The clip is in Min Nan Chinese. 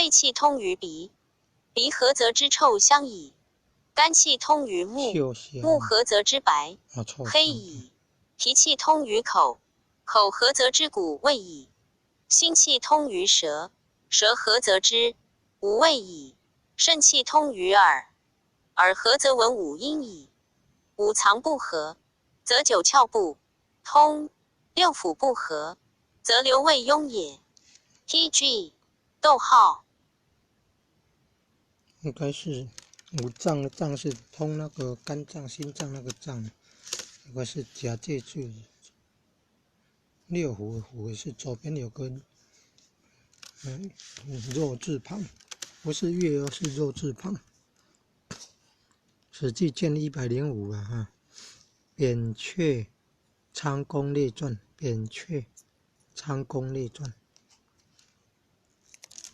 肺氣通於鼻，鼻合則知臭香矣。肝氣通於目，目合則知白黑矣。脾氣通於口，口合則知穀味矣。心氣通於舌，舌合則知五味矣。腎氣通於耳，耳合則聞五音矣。五臟不和，則九竅不通；六腑不和，則六味壅也。P.G. 逗號，應該是五臟的臟是通那個肝臟、心臟那個臟，應該是假借句。六腑的腑也是左邊有個肉字旁，不是月哦，是肉字旁。史記卷105啊，哈，《扁鵲倉公列傳》，扁鵲倉公列傳。